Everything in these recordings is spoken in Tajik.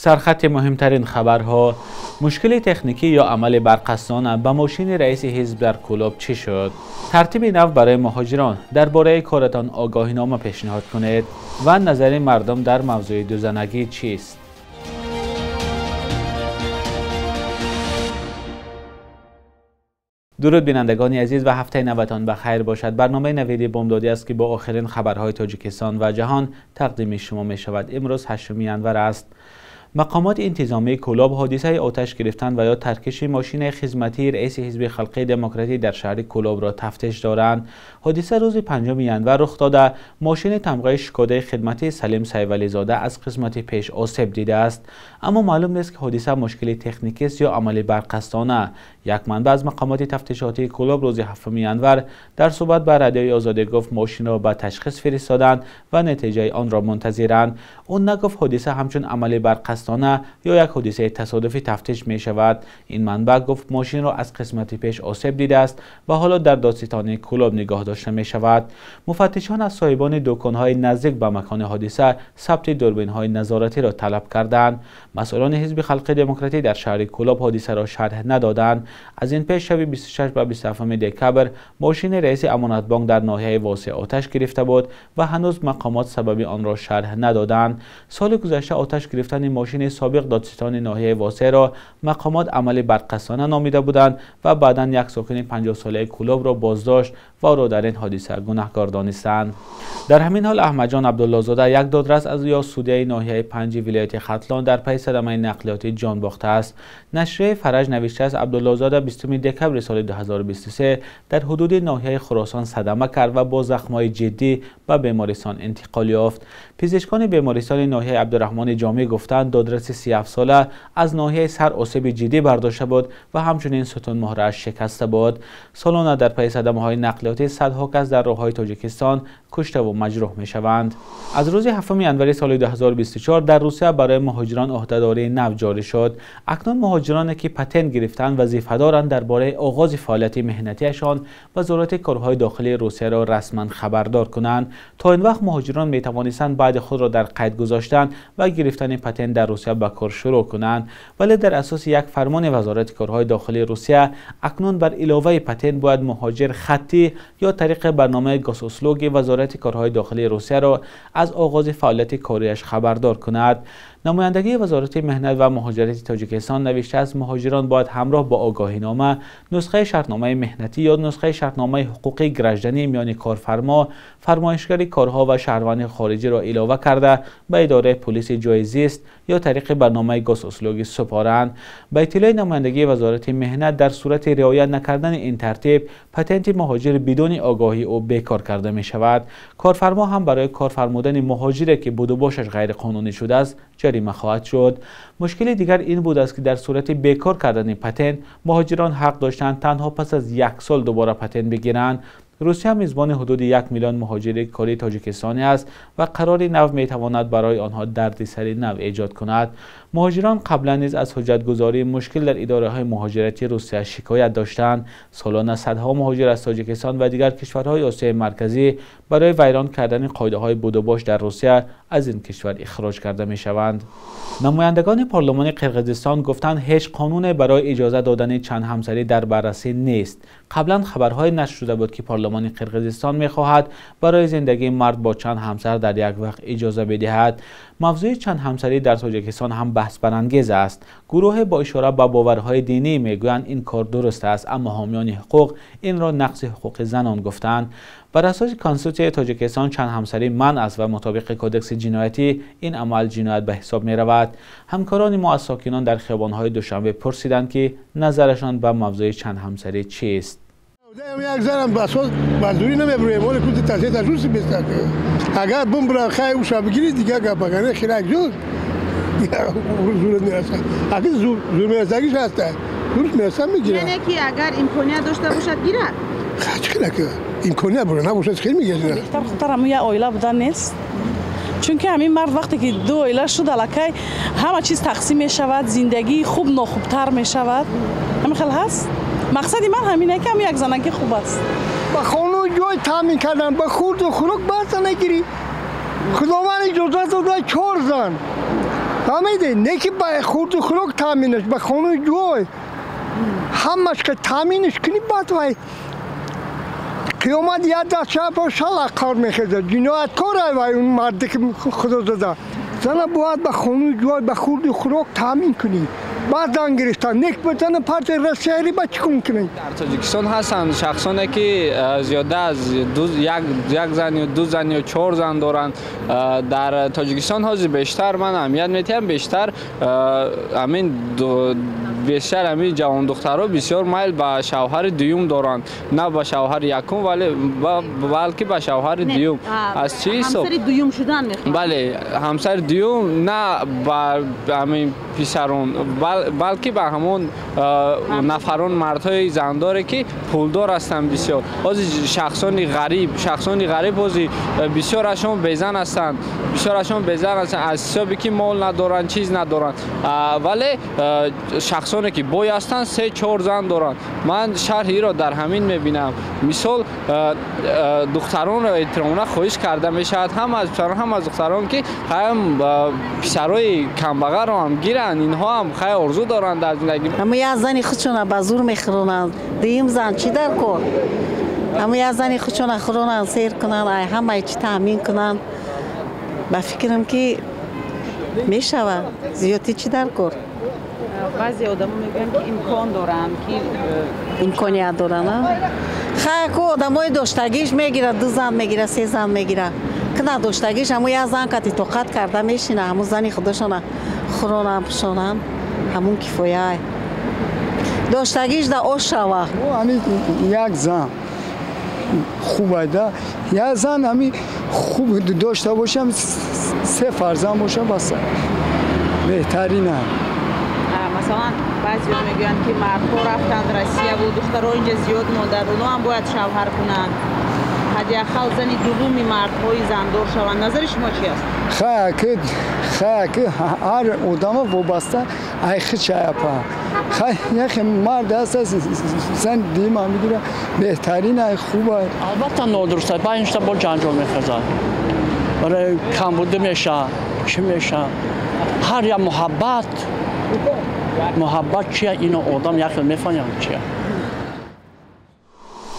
Сархати муҳимтарин хабарҳо: мушкили техникӣ ё амали барқасдона ба мошини раиси ҳизб дар Кӯлоб чӣ шуд? Тартиби нав барои муҳоҷирон, дар бораи коратон огоҳинома пешниҳод кунед ва назари мардум дар мавзӯи дузанагӣ чист? Дуруд бинандагони азиз ва ҳафтаи наватон ба хайр бошад. Барномаи навиди бомдодӣ аст, ки бо охирин хабарҳои Тоҷикистон ва ҷаҳон тақдими шумо мешавад. Имрӯз 8 январ аст. Мақомоти интизомии Кӯлоб ҳодисаи оташ гирифтан ва ё таркиши мошини хизматии раиси ҳизби халқии демократӣ дар шаҳри Кӯлобро тафтиш доранд. Ҳодиса рӯзи 5 январ рух дода, мошини тамғаи Шкодаи хидматии Салим Сайвализода аз қисмати пеш осеб дидааст. Аммо маълум нест, ки ҳодиса мушкили техникист ё амали барқасдона. Як манбаъ аз мақомоти тафтишотии Кӯлоб рӯзи 7 январ дар суҳбат ба Радиои Озодӣ гуфт, мошинро ба ташхис фиристоданд ва натиҷаи онро мунтазиранд. Ӯ нагуфт ҳодиса ҳамчун амали барқасдона ё як ҳодисаи тасодуфӣ тафтиш мешавад. Ин манбаъ гуфт, мошинро аз қисмати пеш осеб дидааст ва ҳоло дар додситонии Кӯлоб нигоҳ дошта мешавад. Муфаттишон аз соҳибони дуконҳои наздик ба макони ҳодиса сабти дурбинҳои назоратиро талаб карданд. Масъулони ҳизби халқи демократӣ дар шаҳри Кӯлоб ҳодисаро шарҳ надоданд. Аз ин пеш шаби 26 ва 27 декабр мошини раиси Амонатбонк дар ноҳияи Восеъ оташ гирифта буд ва ҳанӯз мақомот сабаби онро шарҳ надоданд. Соли гузашта оташ гирифтани мошини собиқ додситони ноҳияи Восеъро мақомот амали барқасдона номида буданд ва баъдан як сокини 50-солаи Кӯлобро боздошт ва ӯро дар ин ҳодиса гунаҳкор донистанд. Дар ҳамин ҳол Аҳмадҷон Абдуллозода, як додрас аз ё судяи ноҳияи 5 вилояти Хатлон, дар пайи садамаи нақлиётӣ ҷон бохтааст. Нашрияи Фараҷ навиштааст, Абдуллозода 20 декабри соли 2023 дар ҳудуди ноҳияи Хуросон садама кард ва бо захмҳои ҷиддӣ ба бемористон интиқол ёфт. Пизишкони бемористони ноҳияи Абдурраҳмони Ҷомӣ гуфтанд, додраси 37-сола аз ноҳияи сар осеби ҷиддӣ бардошта буд ва ҳамчунин сутунмуҳрааш шикаста буд. Солона дар пайи садамаҳои нақлиётӣ садҳо кас дар роҳҳои Тоҷикистон куштаву маҷрӯҳ мешаванд. Аз рӯзи 7 январи соли 2024 дар Русия барои муҳоҷирон ӯҳдадории нав ҷорӣ шуд. Акнун муҳоҷироне, ки патент гирифтанд, вазифа доранд дар бораи оғози фаъолияти меҳнатиашон Вазорати корҳои дохилии Русияро расман хабардор кунанд. То ин вақт муҳоҷирон метавонистанд баъди худро дар қайд гузоштан ва гирифтани патент дар Русия ба кор шурӯъ кунанд. Вале дар асоси як фармони Вазорати корҳои дохилии Русия акнун бар иловаи патент бояд муҳоҷир хаттӣ ё тариқи барномаи госуслуги Вазорати корҳои дохилии Русияро аз оғози фаъолияти кориаш хабардор кунад. Намояндагии Вазорати меҳнат ва муҳоҷирати Тоҷикистон навиштааст, муҳоҷирон бояд ҳамроҳ бо огоҳинома нусхаи шартномаи меҳнатӣ ё нусхаи шартномаи ҳуқуқии гражданӣ миёни корфармо, фармоишгари корҳо ва шаҳрванди хориҷиро илова карда ба идораи полиси ҷои зист ё тариқи барномаи госуслуги супоранд. Ба иттилои намояндагии Вазорати меҳнат, дар сурати риоя накардани ин тартиб патенти муҳоҷир бидуни огоҳии ӯ бекор карда мешавад. Корфармо ҳам барои кор фармудани муҳоҷире, ки будубошаш ғайриқонунӣ шудааст, ҷарима хоҳад шуд. Мушкили дигар ин будааст, ки дар сурати бекор кардани патент муҳоҷирон ҳақ доштанд танҳо пас аз 1 сол дубора патент бигиранд. Русия мизбони ҳудуди 1 миллион муҳоҷири кории тоҷикистонӣ аст ва қарори нав метавонад барои онҳо дардисари нав эҷод кунад. Муҳоҷирон қаблан низ аз ҳуҷҷатгузории мушкил дар идораҳои муҳоҷирати Русия шикоят доштанд. Солона садҳо муҳоҷир аз Тоҷикистон ва дигар кишварҳои Осиёи Марказӣ барои вайрон кардани қоидаҳои будубош дар Русия аз ин кишвар ихроҷ карда мешаванд. Намояндагони парлумони Қирғизистон гуфтанд, ҳеҷ қонуне барои иҷоза додани чанд ҳамсарӣ дар баррасӣ нест. Қаблан хабарҳое нашр шуда буд, ки парлумони Қирғизистон мехоҳад барои зиндагии мард бо чанд ҳамсар дар як вақт иҷоза бидиҳад. Мавзӯи чанд ҳамсарӣ дар Тоҷикистон ҳам баҳсбарангез аст. Гурӯҳе бо ишора ба боварҳои динӣ мегӯянд, ин кор дуруст аст, аммо ҳомиёни ҳуқуқ инро нақси ҳуқуқи занон гуфтанд. Бар асоси Конститутсияи Тоҷикистон чанд ҳамсарӣ манъ аст ва мутобиқи Кодекси ҷиноятӣ ин амал ҷиноят ба ҳисоб меравад. Ҳамкорони мо аз сокинон дар хиёбонҳои Душанбе пурсиданд, ки назарашон ба мавзӯи чанд ҳамсарӣ чист. Як занам ба асос ба зӯрӣ намебурем, оле кути тасета жуси бестак. Агар бумбра хай уша бигири дигар гап, агар не хирак жуд зур мерасад. Агар зур мерасагиш ҳаст, зур мераса мегирад. Яъне ки агар имконият дошта бошад гирад. Чӣ хел имконият бура набошад хел мегирад. Беҳтар худтар ҳамун як оила будан нест. Чунки ҳамин мард вақте ки ду оила шуд, аллакай ҳама чиз тақсим мешавад, зиндагии хуб нохубтар мешавад. Ҳамин хел ҳаст? Мақсади ман ҳамин ки ҳам як занакӣ хуб аст. Ба хону ҷой таъмин кардан, ба хурду хӯрок баҳса нагирӣ. Худованд иҷозат дода 4 зан. Фаҳмидӣ? Не ки ба хурду хӯрок таъминаш, ба хону ҷой. Ҳамаш ки таъминаш кунӣ, баъд вай қиёмат як даст шаб шала кор мехезад. Ҷинояткор ай вай он марде ки худо зада. Зана бояд ба хону ҷой, ба хурду хӯрок таъмин кунӣ. Баъд зан гирифтан. Нек ба зана партияи Россияри ба чӣ кун кунӣ? Дар Тоҷикистон ҳастанд шахсоне ки зиёда аз як зан ё ду зан ё чор зан доранд. Дар Тоҷикистон ҳозир бештар ман аҳамият медиҳам, бештар ҳамин бештар ҳамин ҷавондухтарҳо бисёр майл ба шавҳари дуюм доранд, на ба шавҳари якум, вале балки ба шавҳари дуюм. Аз чӣ ҳисоб? Ҳамсари дуюм шудан мехоҳанд. Бале, ҳамсари дуюм на ба ҳамин писарон, балки ба ҳамон нафарон, мардҳои зандоре ки пулдор ҳастанд бисёр. Ҳозир шахсони ғариб ҳозир бисёрашон безан ҳастанд, бисёрашон безан ҳастанд аз ҳисоби ки мол надоранд, чиз надоранд. Вале шахсоне ки бой ҳастанд, 3-4 зан доранд. Ман шарҳи инро дар ҳамин мебинам. Мисол, духтаронро эҳтиромона хоҳиш карда мешавад ҳам аз писарон, ҳам аз духтарон, ки ҳам писарои камбағалро ҳам гиранд, инҳо ҳам хай орзу доранд дар зиндагӣ. Ҳама як зани худшона ба зур мехӯронанд, дуюм зан чӣ дар кор? Ҳама як зани худшона хӯронанд, сер кунанд, ҳамаи чӣ таъмин кунанд. Ба фикрам ки мешавад, зиёдтӣ чӣ дар кор? Баъзе одамо мегӯянд ки имкон доранд, ки имконият доранд. Хай ку одамои доштагиш мегирад, ду зан мегирад, се зан мегирад. Ки надоштагиш ҳамун як зан кати тоқат карда мешина, ҳамун зани худашона хӯронанд, пӯшонанд, ҳамун кифоя. Доштагиш да ош шава. Ҳамин як зан хуб айда, як зан ҳамин хуб дошта бошам, се фарзанд бошам, бас беҳтарина. Масалан, баъзеҳо мегӯянд ки мардҳо рафтанд Россияву духтарҳо инҷа зиёд монданд, онҳо ҳам бояд шавҳар кунанд, ҳадди ақал зани дуввуми мардҳои зандор шаванд. Назари шумо чи аст? Хай ки ҳар одама вобаста ай хичаяпа. Хай яхе мард аст, зан дима мегира, беҳтарин ай хуб ай. Албатта нодуруст аст, баъд иншта бо ҷанҷол мехезад, барои камбудӣ мешавад, чӣ мешавад. Ҳар як муҳаббат чия, ино одам як хел мефаҳмад чия.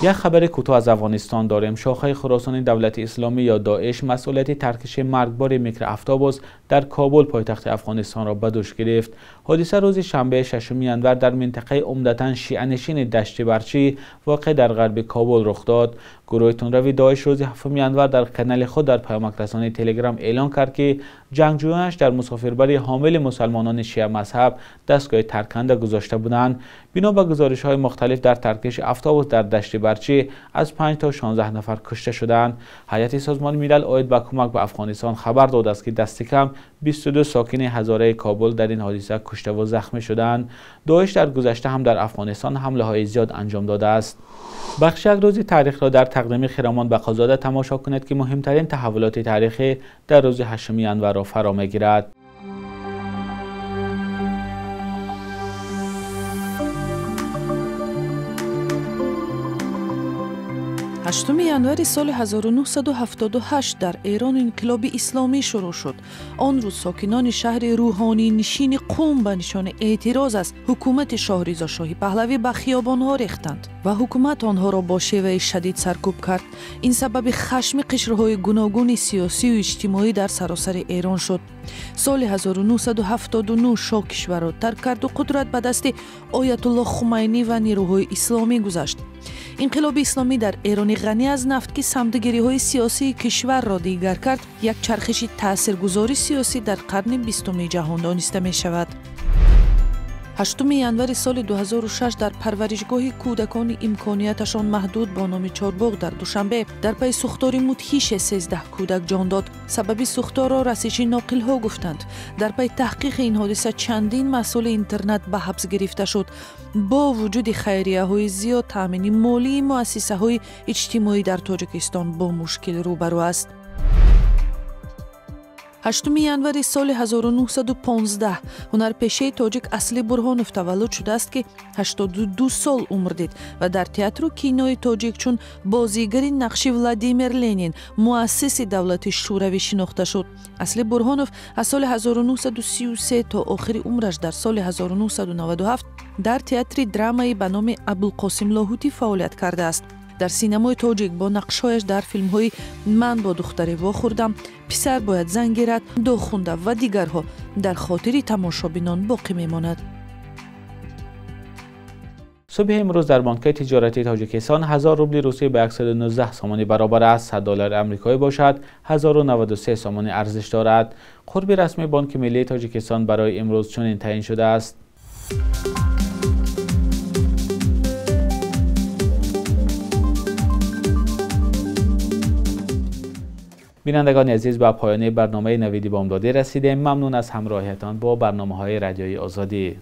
Як хабари кӯтоҳ аз Афғонистон дорем. Шохаи Хуросони давлати исломӣ ё Доиш масъулияти таркиши маргбори микроавтобус дар Кобул, пойтахти Афғонистонро ба дӯш гирифт. Ҳодиса рӯзи шанбе 6 январ дар минтақаи умдатан шианишини Дашти Барчӣ воқеъ дар ғарби Кобул рух дод. Гурӯҳи тундрави Доиш рӯзи 7 январ дар канали худ дар паёмакрасонии Телеграм эълон кард ки ҷангҷӯянаш дар мусофирбари ҳомили мусалмонони шиа мазҳаб дастгоҳи тарканда гузошта буданд. Бино ба гузоришҳои мухталиф дар таркиши автобус дар Дашти Барчӣ аз 5 то 16 нафар кушта шуданд. Ҳайати Созмони Милал оид ба кӯмак ба Афғонистон хабар додааст ки дасти кам 22 сокини ҳазораи Кобул дар ин ҳодиса куштаву захмӣ шуданд. Доиш дар гузашта ҳам дар Афғонистон ҳамлаҳои зиёд анҷом додааст. Бахши як рӯзи таърихро дар тақдими Хиромон Бақозода тамошо кунед ки муҳимтарин таҳаввулоти таърихӣ дар рӯзи 8 январро фаро мегирад. 8 январи соли 1978 дар Эрон инқилоби исломӣ шурӯъ шуд. Он рӯз сокинони шаҳри рӯҳонинишини Қум ба нишони эътироз аз ҳукумати шоҳ Ризошоҳи Паҳлавӣ ба хиёбонҳо рехтанд ва ҳукумат онҳоро бо шеваи шадид саркӯб кард. Ин сабаби хашми қишрҳои гуногуни сиёсию иҷтимоӣ дар саросари Эрон шуд. Соли 1979 шоҳ кишварро тарк карду қудрат ба дасти Оятуллоҳ Хумайнӣ ва нерӯҳои исломӣ гузашт. Инқилоби исломӣ дар Эрони ғанӣ аз нафт, ки самтгириҳои сиёсии кишварро дигар кард, як чархиши таъсиргузори сиёсӣ дар қарни бистуми ҷаҳон дониста мешавад. 8 январи соли 2006 дар парваришгоҳи кӯдакони имконияташон маҳдуд бо номи Чорбоғ дар Душанбе дар пайи сӯхтори мудҳише 13 кӯдак ҷон дод. Сабаби сӯхторро расиши ноқилҳо гуфтанд. Дар пайи таҳқиқи ин ҳодиса чандин масъули интернат ба ҳабс гирифта шуд. Бо вуҷуди хайрияҳои зиёд, таъмини молии муассисаҳои иҷтимоӣ дар Тоҷикистон бо мушкил рӯбарӯ аст. 8 январи соли 1915 ҳунарпешаи тоҷик Асли Бурҳонов таваллуд шудааст, ки 82 сол умр дид ва дар театру кинои тоҷик чун бозигари нақши Владимир Ленин, муассиси давлати Шӯравӣ шинохта шуд. Асли Бурҳонов аз соли 1933 то охири умраш дар соли 1997 дар театри драмаи ба номи Абулқосим Лоҳутӣ фаъолият кардааст. Дар синамои тоҷик бо нақшҳояш дар филмҳои «Ман бо духтаре вохӯрдам», «Писар бояд зан гирад», «Дохунда» ва дигарҳо дар хотири тамошобинон боқӣ мемонад. Субҳи имрӯз дар бонкҳои тиҷоратии Тоҷикистон 1000 рубли русӣ ба 119 сомонӣ баробар аст, 100 доллари амрикоӣ бошад 1093 сомонӣ арзиш дорад. Қурби расмии Бонки миллии Тоҷикистон барои имрӯз чунин таъин шудааст. Бинандагони азиз, ба поёни барномаи Навиди Бомдодӣ расидем. Мамнун аз ҳамроҳиятон бо барномаҳои Радиои Озодӣ.